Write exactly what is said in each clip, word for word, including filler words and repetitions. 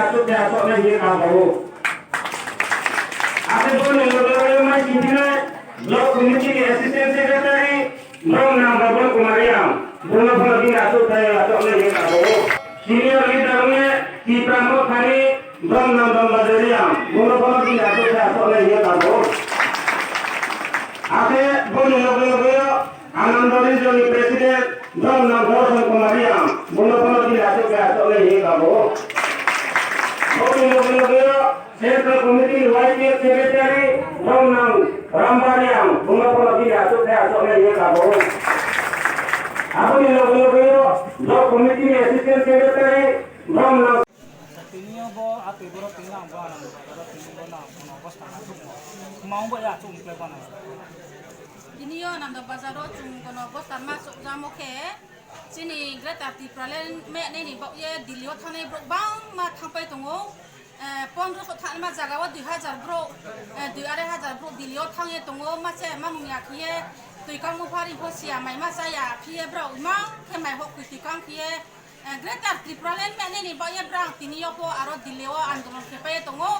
Aswk khe aswknai hinwi kha bo. Aswk boni loge loge mai singkhinai Block Committee ni Assistant Secretary, borok nang Babon Kumar Reang, bono phano bini aswk khe aswknai hinwi kha bo. Senior leader wngwi Tipra Mothani, borok nang Dom Bazar Reang, bono phano bini aswk khe aswknai hinwi kha bo. Aswk boni loge loge Anando Region ni President, borok nang Dharson Kumar Reang, bono phano bini aswk khe aswknai hinwi kha bo. Boni loge loge Central Committee ni Y P F Secretary, borok nang Ramba Reang, bono phano bini aswk khe aswknai hinwi kha bo. Aboni loge loge Block Committee ni Assistant Secretary, borok nang Tini o bo a twi borok tini ang bo anang bo tini bo na kono obostha na thung. Mang bo ya chung kle bana. Tini o Anando Bazar o chung kono obostha ma chukjamo khe chini Greater Tipraland me nini bok ye Delhi o thangnai borok bangma thangpai tongo. Eh, pondro so thangma jaga o dui hazar borok, eh, dui arai hazar borok Delhi o thangye tongo. Ma se ma mung ya khiye twi kang mo phari pho siya mai ma cha ya khiye borok imang khe mai hok kwi twi kang khiye. Eh, Greater Tipraland me nini bok ye brang tini yo pho aro Delhi o andolon khe pai tongo.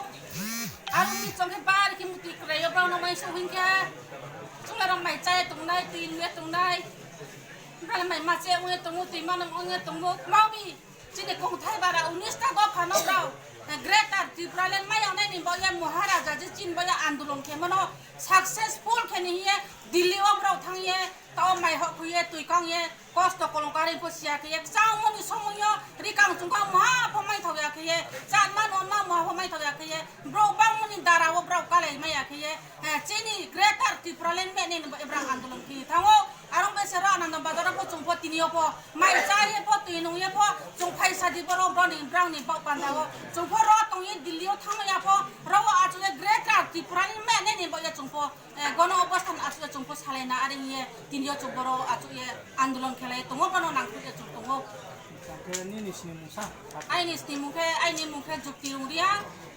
Aro ni chong khe bari khe muti kwrai yo brang no mai so hin khe. Chunga rang mai chai tongnai, twi nung ye tongnai. Brang mai ma che ung ye tongo, twi ma nung ung ye tongo. Mau bi chini kongthai bara unis ta dopha no brao. Eh, Greater Tipraland mai onai ni bok ye Maharaja je chin bok ye andolon khe mano successful khe ni hiye Delhi o brao thang ye. Tao mai hok khuye, twi kang ye, kosto kolong kari pho siya khe ye, changmani somoyo rikang chungkang moha pho mai thok ya khe ye, chanma nonma moha pho mai thok ya khe ye, bro bangmani dara o brao kalai mai ya khe ye, eh, chini Greater Tipraland me nini bo ebrang andolon khe thango, arong be sero Anando Bazar o pho chung pho tini o pho, mai cha ye pho, twi nung ye pho, chung phai sadi boro broni brang ni bok panda o, chung pho ro tong ye Delhi o thang ya pho, ro o achu ye Greater Tipraland me nini bo ye chung pho. Eh, gono obosthan achukya chwngpo salaina aring ye, tini o chwng boro achukye andolon khelai tongo, bono nangkukye chwng tongo. Hwnkhe nini sini mungsa? Aini sini mungkhe, aini mungkhe Jukti Rungria,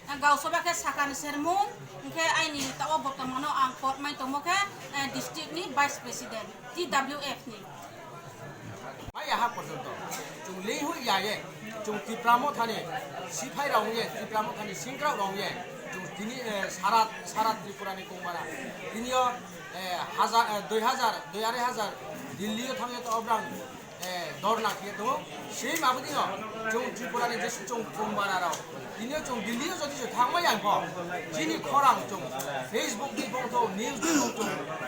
eh, Gausoba khe sakani sermung, hwnkhe aini tao bortomano ang port mai tongmo khe, eh, district ni vice president, T W F ni. Maya ha porjonto chwng lei hui ya ye, chwng Tipra Mothani siphai rok wng ye, Tipra Mothani singkrak rok wng ye, chwng tini, eh, sara, sara Tripura ni kongmana. Tini o, eh, hajar, eh, dui hajar, dui arai hajar Delhi o thang ye to obrang, eh, dorna khe tongo. Same aboni o chwng Tripura ni jesu chwng kongmana rok. Tini o chwng Delhi o jodi se thang maya pho, chini khorang chwng Facebook ni bongtho, news ni bongtho,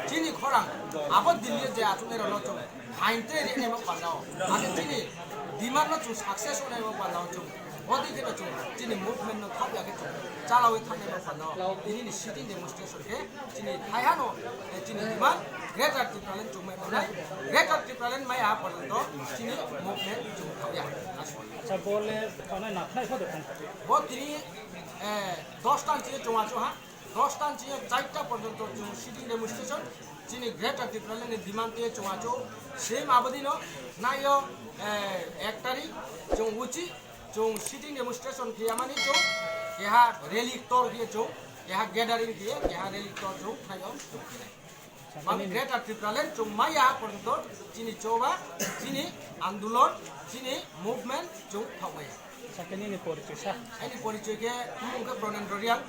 chini khorang abo Delhi o je achuk nai rok no chwng Hainte ri nai ma panda o. Ake chini demand no chwng success o nai ma panda o chwng. Bodi khe no chwng chini movement no thap ya khe chwng chalawi thang nai ma panda o. Tini ni sitting demonstration khe chini hai hano, eh, chini demand Greater Tipraland chwng mai manai. Greater Tipraland mai ha porjonto chini movement chwng thap ya. Acha bole thane na khnai photo thang. Bo tini, eh, dos ta chini chwng achu ha. Dos ta chini charta porjonto chwng sitting demonstration. Chini Greater Tipraland ni demand tei chwng achu same abodino naio, eh, ek tarik chwng uchi chwng sitting demonstration khiyamani chwng keha rally tor khiye chwng keha gathering khiye keha rally tor chwng khaio. Mami Greater Tipraland chwng maya porjonto chini choba chini andolon chini movement chwng thok maya. Sakhe nini porichoi sa. Aini porichoi khe, mung khe Pranendra Reang,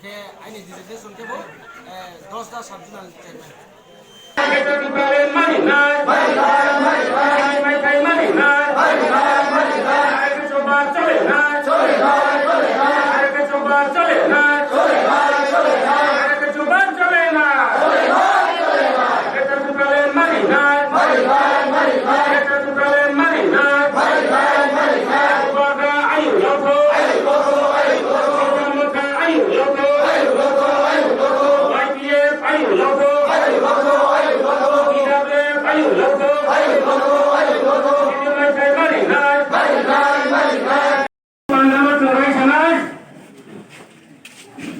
khe aini designation khe bo, eh, Dosda sub zonal chairman.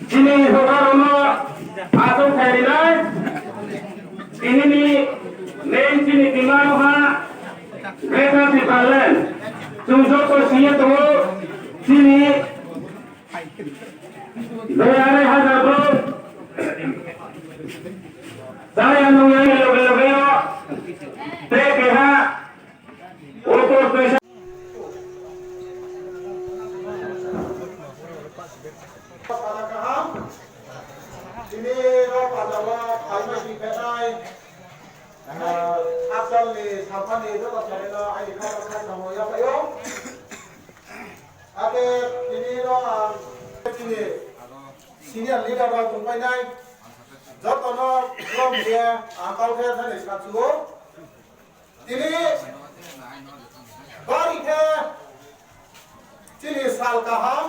Chini hukarokno aswk khairwnai, tinini main chini demand ha Greater Tipraland. Chwng joto singye tongo, chini dui arai hajar borok chaya nungya loge loge o tei keha Uttor Prasad. Ani joto channel o ani khorang kha tamo yapaio. Ake tini no ang tini senior leader rok tongpainai. Joto no khulum khe ang kau khe thani sachuo. Tini bari khe chini sal kaham.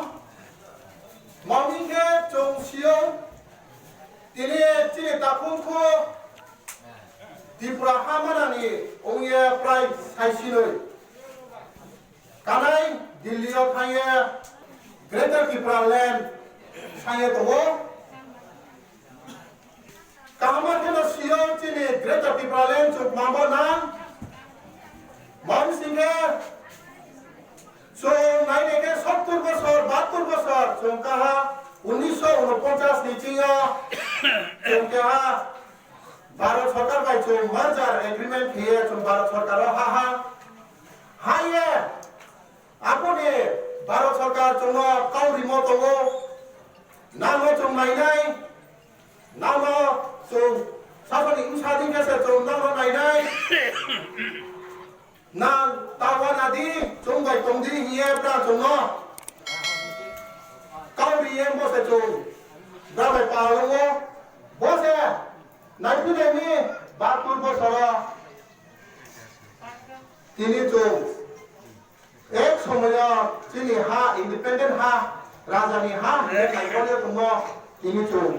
Mami khe chwng sio. Tini chini takhuk kho Tripura ha manani ongya prai saisinoi. Kanai Delhi o thangya Greater Tripura Land sangya tongo. Kaham khe no sio chini Greater Tripura Land chwng mabo nang. Mami singkhe chwng nainai khe sottur bosor, bahattur bosor chwng kaha unisho unoponchas ni chingo chwng kaha Bharat Sarkar bai chwng merger agreement khiye chwng Bharat Sarkar o ha ha. Haiye aboni Bharat Sarkar chwngno kau rimo tongo. Nangno chwng nainai, nangno chwng sasoni wngsa dingkhe se chwng nangno nainai. Nang ta wana di, chwng bai tong di hiye bra chwngno kau riye bo se chwng bra bai palongo. Bo se naiphi naini bahattur bosoro tini chwng ek somoyo chini ha independent ha, rajani ha hwnwi kaitorya tongmo tini chwng.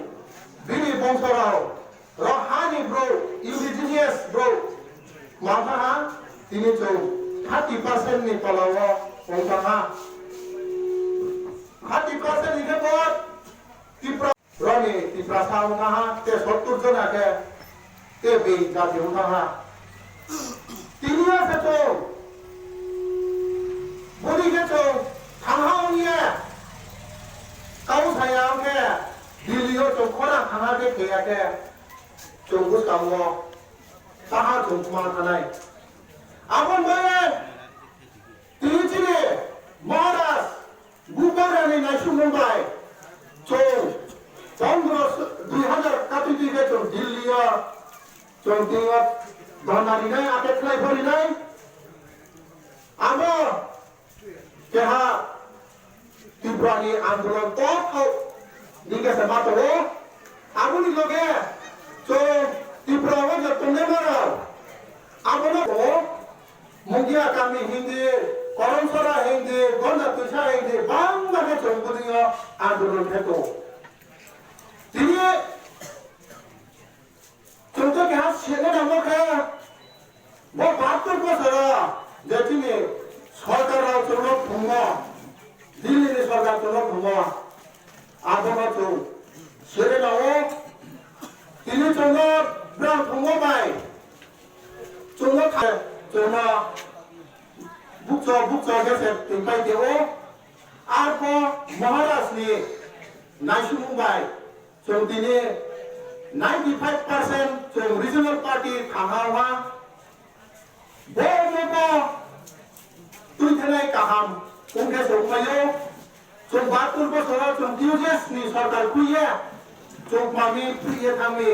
Bini bongsorok, rok hani bro, indigenous bro, mangkha ha tini chwng thirty percent ni tolao wngkha ha. Thirty percent ni khe bo Tipra Roni Tiprasa wngkha ha, te sottur jona khe, te bini jati wngkha ha. Tini o se chwng, boni khe chwng thangha wngya, kau saya wngkhe, Delhi o chwng khorang thangha khe kheya khe, chwng bwskango, taha chwng kuma thanai. Aboni bagwi tini chini Maharaj Bubagrani naisingmung bai chwng pondro dui hazar katwi twi khe chwng Delhi o chwng twi o dhorna rinai, ake khlai pho rinai. Amo keha Tripura ni andolon kothok ni khe se ma tongo. Aboni loge chwng Tripura o je tongnaima rok abono tongo. Mungia kami hindi, Koromsora hindi, Gonda Twisa hindi, bangma khe chwng bwdingo andolon khe tongo. Tini chwng to keha sene nangma khe, bo bahattur bosoro je chini sorkar rok chwngno phungo, Delhi ni sorkar chwngno phungo, abono chwng sere nao, tini chwngno brang phungo bai, chwngno kha, chwngno bukcho bukcho khe se twi pai teo, arpho Maharaj ni naisingmung bai chwng tini ninety five percent chwng regional party thangha wngha. Bo omo bo twi thanai kaham wngkhe se wnglaio. Chwng bahattur bosoro chwng T U J S ni sorkar khuiya, chwng mami phriye thangwi,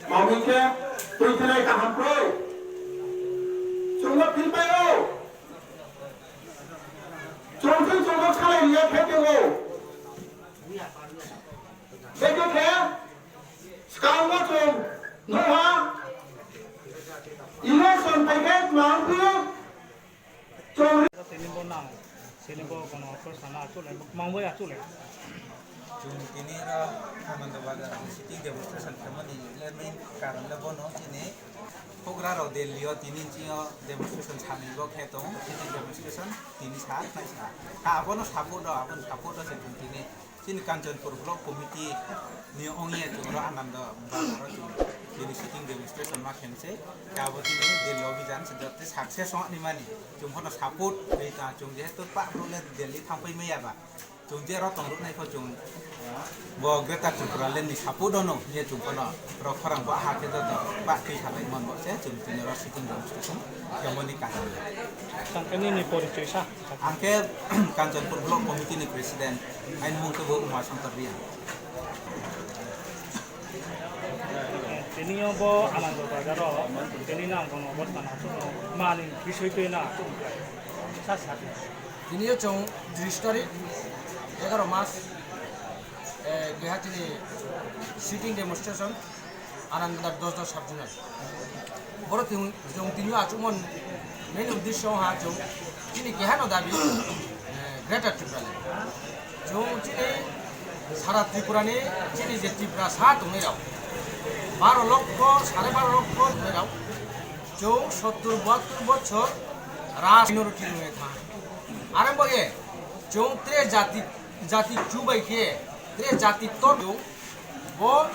mami khe twi thanai kaham kroi. Chwngno philpaio. Chwng thwi chwngno khalai riya khe teo. Bekhe khe swkango chwng nukha election phaikhe twlang phio chwng. Tini bo nang, tini bo kono offer sana achule, mangbo achule. Chwng tini ro Ananda Bazar sitting demonstration khaimani le main karon le bono chini pugra rok Delhi o tini chini o demonstration sanwi bo khe tongo, sitting demonstration tini sa nai sa. Abono support o, abono support o se chwng tini Chini Kanchanpur Block Committee ni ongya chwng oro Ananda Bazar o chwng tini sitting demonstration ma khe se, abo tini Delhi Abhijan se joto success wng ni mani. Chwng bono support ri ta chwng jehetu pa role Delhi thang pai maya ba. Chwng je ro tong rw nai kho chwng bo Greater Tripura Land ni support o no ye chwng bono ro khorang bo ha khe joto pa twi salai mon bo se chwng tini ro sitting demonstration khe mani kaham. Tang khe nini porichoi sa. Ang khe Kanchanpur Block Committee ni President, aini mung khe bo Uma Shankar Reang. Tini Tini bo Anando Bazar o tini nang bono bostan aswk mani bisoi twi na aswk sa sa. Tini o chwng tris tarik egaroh mas, eh, Guwahati ni sitting demonstration Anando Bazar dosda sub zonal. Boro tini chwng tini o achukmani main uddesho ha chwng chini keha no dabi, eh, Greater Tipraland. Chwng chini sara Tripura ni chini je Tiprasa tongwi rok baro lokho, sare baro lokho tongwi rok chwng sottur bahattur bochor raj minority wngwi thang. Are bo ye chwng tre jati, jati chubai khe tre jati tor chwng bo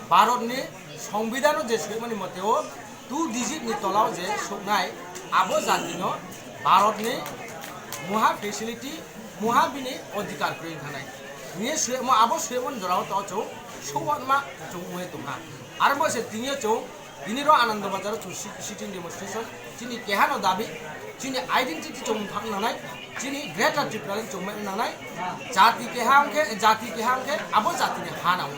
Bharat ni Songbidan o je swimani mote o two digit ni tola o je soknai abo jati no Bharat ni muha facility, muha bini odhikar kwrwi thanai. Ni swimo abo swimo jora o to chwng sowanma chwng ungwi tongha. Are bo se tini o chwng Bini ro Anando Bazar o chwng si-, sitting demonstration, chini keha no dabi, chini identity chwng thang nangnai, chini Greater Tipraland chwng mai nangnai, jati keha hwnkhe, jati keha hwnkhe, abo jati ni ha nang.